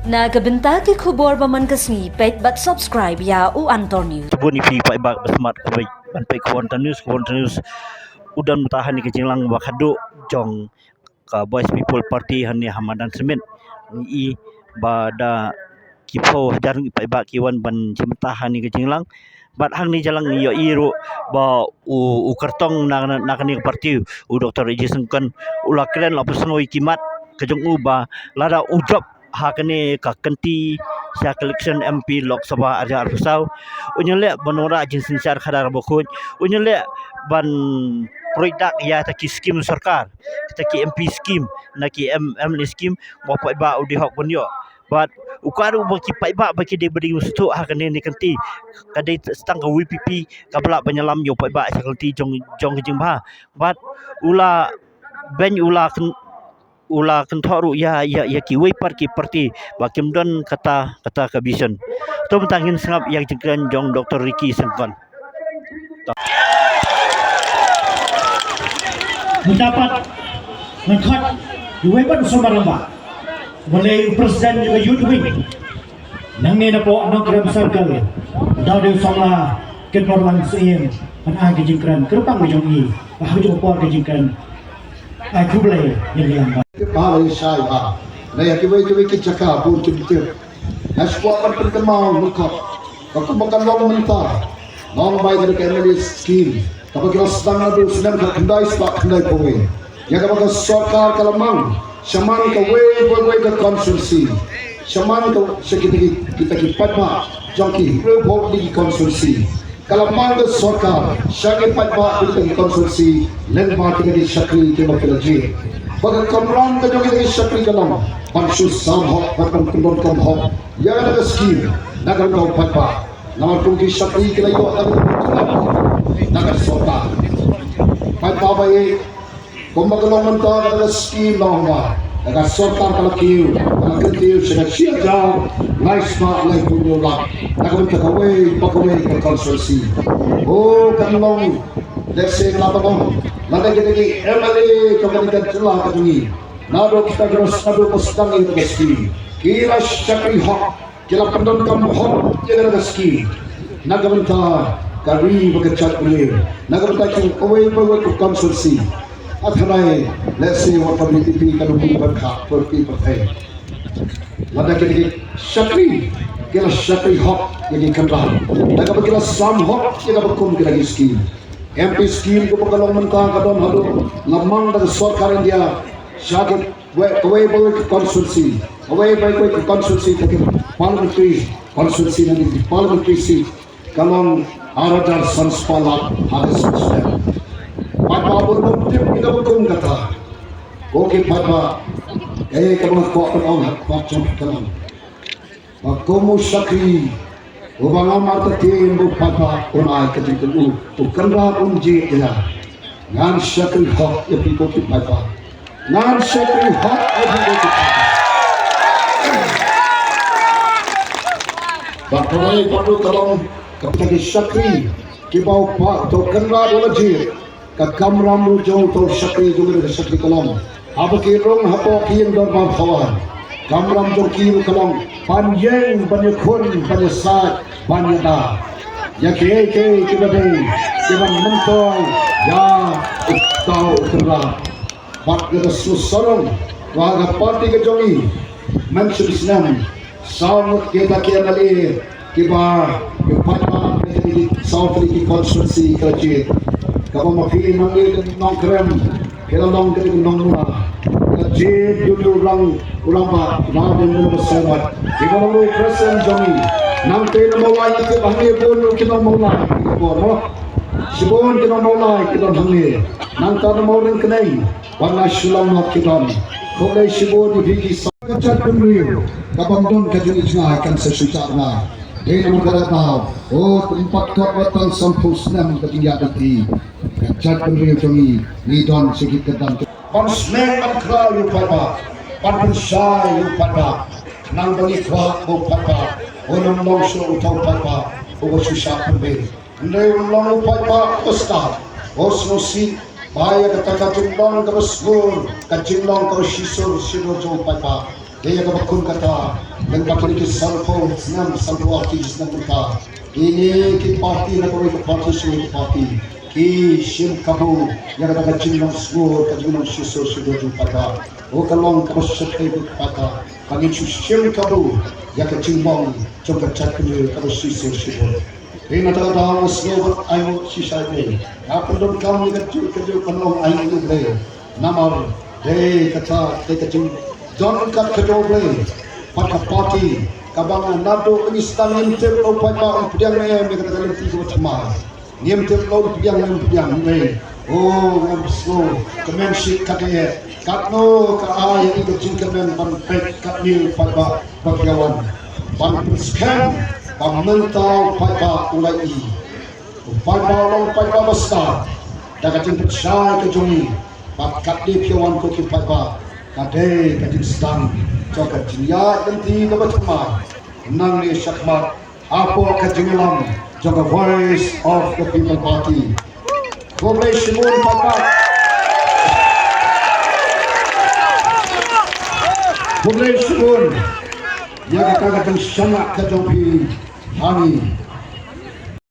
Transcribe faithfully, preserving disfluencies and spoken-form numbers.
Na ka bynta ki khubor ba man ka sngi, peit bad subscribe ïa u Antor News. Bun ïa phi paidbah ba smat kawei ban peit khubor Antor News, khubor Antor News. U don mynta ha kane ka jingïalang ba khadduh jong ka Voice People Party hangne ha Madan Smit. Ngi i ba da ki phew hajar ngi paidbah ki wan ban shim bynta ha kane ka jingïalang. Bad hangne jingïalang ngi ïohi ruh ba u, u kyrtong na, na, na kane ka party, u Doctor A J Syngkon, u la kren la pynsngew ïa ki mat ka jong u ba lada u jop ha kane ka kynti sha ka election M P Lok Sabha ar hajar arphew saw, un ïaleh ban wanrah jingsynshar khadar bakhuid, un ïaleh ban pynroi dak ïa kita ki skim sorkar, kita ki M P skim, na ki M-, M L A skim, ba u paidbah u dei hok ban ïoh. Bad u kwah ruh ba ki paidbah ba ki dei ba dei u sdang ha kane ka kynti, ka dei tang ka V P P kaba lah ban ïalam ïa u paidbah sha ka kynti jong, jong ka jingbha. Bad u la beiñ, u la kyn-, u la kynthoh ruh ïa, ïa, ïa kiwei pat ki party ba kim don kata, kata ka vision. To mynta ngin sngap ïa ka jingkren jong Doctor Ricky Syngkon. Mynta pat ngan khot iwei pat u samla rangbah, uba dei u president jong ka Youth Wing. Nangne napoh Nongkrem Circle, u dei u samla Kynborlang Syiem, ban ai ka jingkren kyrpang ka jong i, ba ha ka jong ka por ka jingkren. Ai khublei ïa ka ïa ka. Ba la shai ba na ïa kiwei kiwei ki jaka bun ki bynta. Nga shu kwah ban pynkynmaw lyngkot ba kumba ka long mynta, long bai ka dei ka M L A scheme kaba ki la sdang naduh u snem khatkhyndai spah khyndaiphew wei, ïa kaba ka sorkar ka la mang shaman kawei pa kawei ka constituency, shaman ka, sha kita ki, kita ki paidbah jong ki hynriewphew tylli ki constituency. Ka la mang ka sorkar sha ki paidbah kita ki constituency lyngba kita ki shakri kiba ki la jied. Ba ka kamram ka jong kita ki shakri ka long ban shu sam hok, ban pyndonkam hok ïa kata ka scheme na ka bynta u paidbah. Namar kum ki shakri ki la ïoh na ka bynta na ka sorkar. Paidbah ba ïeit, kumba ka long mynta kata ka scheme long ba da ka sorkar ka la kiew, ka la kyntiew sha ka shi hajar lai spah laiphew hynñiew lak na ka bynta kawei pa kawei ka constituency. O, kan long, let's say, la ba long, lada kita ki M L A jong kane ka jylla ka jong ngi, naduh kita ki rasa, naduh ba sdang ïa ka scheme, ki la shakri hok, ki la pyndonkam hok ïa kata ka scheme na ka bynta ka ri bad ka jaitbynriew, na ka bynta kiwei pa kawei ka constituency. Hynrei let's say wat ka V P P ka dei ban ka pyrthei pyrthei. Lada ki, ki shakri, ki la shakri hok ïa ki kynrad, lada ki la sam hok ïa kaba kum kita ki scheme. M P scheme kaba ka long mynta ka don haduh la mang da ka sorkar India sha ki wei, kawei pa kawei ka constituency, kawei pa kawei ka constituency, ka ki parliamentary constituency, na ki parliamentary seat ka long ar hajar san spah lak ha ka snem. Paidbah bun bym tip ïa kaba kum kata. Ko ki paidbah, kaei kaba nga kwah ban ong ha khmat jong phi ka long ba kum u shakri uba ngam artatien ba u paidbah un ai ka jingkynmaw, u kynrad un jied ïa nga. Ngan shakri hok ïa phi ko ki paidbah. Ngan shakri hok ïa phi ko ki paidbah. Bad kawei pat ruh ka long kata ki shakri kiba u pa, uto u kynrad u la jied. Ka kamram ruh jong uto u shakri jong kata ka shakri ka long, haba ki rung hapoh ki ïing dorbar thaw aiñ, kamram jong ki ruh ka long ban ïeng, ban ïakhun, ban ïasaid, ban ïada ïa kiei kiei kiba dei kiban myntoi ïa uto u kynrad. Bad nga da sngewsarong ba ha ka party ka jong ngi, mynshem snem, saw ngut kita ki M L A kiba, ki paidbah na kine ki saw tylli ki constituency ki la jied. Kaba ma phi nangne ka Nongkrem, phi la long ka dei ka Nongmula. Ka jied ïa u rang, u rangbah Raden Mula Basaïawat, kiba long u president jong ngi. Nangta na Mawlai ngi tip hangne bun ki nong Mawlai ki bun, mo. Shibun ki nong Mawlai ki don hangne. Nangta na Mawryngkneng, bad na Shillong noh ki don. Khublei shibun ïa phi ki sa-, ka jaitbynriew ka bym don ka jingïathuh, kan sa shu jah ngai. Dei namar kata ka daw, o, ym pat kot wat tang sanphew snem ka jingïaid lynti. Ka jaitbynriew jong ngi, ngi don sha ki kyrdan ban sneng ban khraw ïa u paidbah, ban pynshai ïa u paidbah. Khnang ba ngi kwah ba u paidbah un ym long shuh uta u paidbah uba shu shah pynbeit. Hynrei un long u paidbah uba stad, u sngewsih ba ïa kata ka jinglong kaba sngur, ka jinglong kaba shisur shindur jong u paidbah, Te ïa kaba kum kata, lyngba kine ki sanphew snem, sanphew ar tylli ki snem mynta, kine ki party na kawei ka party sha kawei ka party ki shim kabu ïa kata ka jinglong sngur, ka jinglong shisha shisha jong u paidbah. Ka long kaba shyrkhei bad kata ba ngin shu shim kabu ïa ka jinglong jong ka jaitbynriew kaba shisha shisha. Te na kata ka daw nga sngew bad ai nguh shisha ïa U Blei. Nga pyndonkam ïa ka jingkyrkhu ban ong ai nguh ïa U Blei. Namar dei kata, dei ka jingdonkam ka jong U Blei bad ka party kaba nga naduh ba ngi sdang ngim tip la u paidbah un pdiang ne em ïa kata ka lynti kaba thymmai. Ngim tip la un pdiang ne em pdiang ne em. O, ngam sngew kmen shi katne, katno ka ai ïa ka jingkmen ban peit katne u paidbah ba phi wan ban pynskhem ba mynta u paidbah u la ïohi. U paidbah u long u paidbah ba stad da ka jingpynshai ka jong ngi. Bad katne phi wan ko ki paidbah, ka dei ka jingsdang jong ka jingïaid lynti kaba thymmai nangne shakhmat hapoh ka jingïalam jong ka Voice of the People Party. Khublei shibun paidbah. Khublei shibun ïa kata ka jingshaniah ka jong phi ha ngi.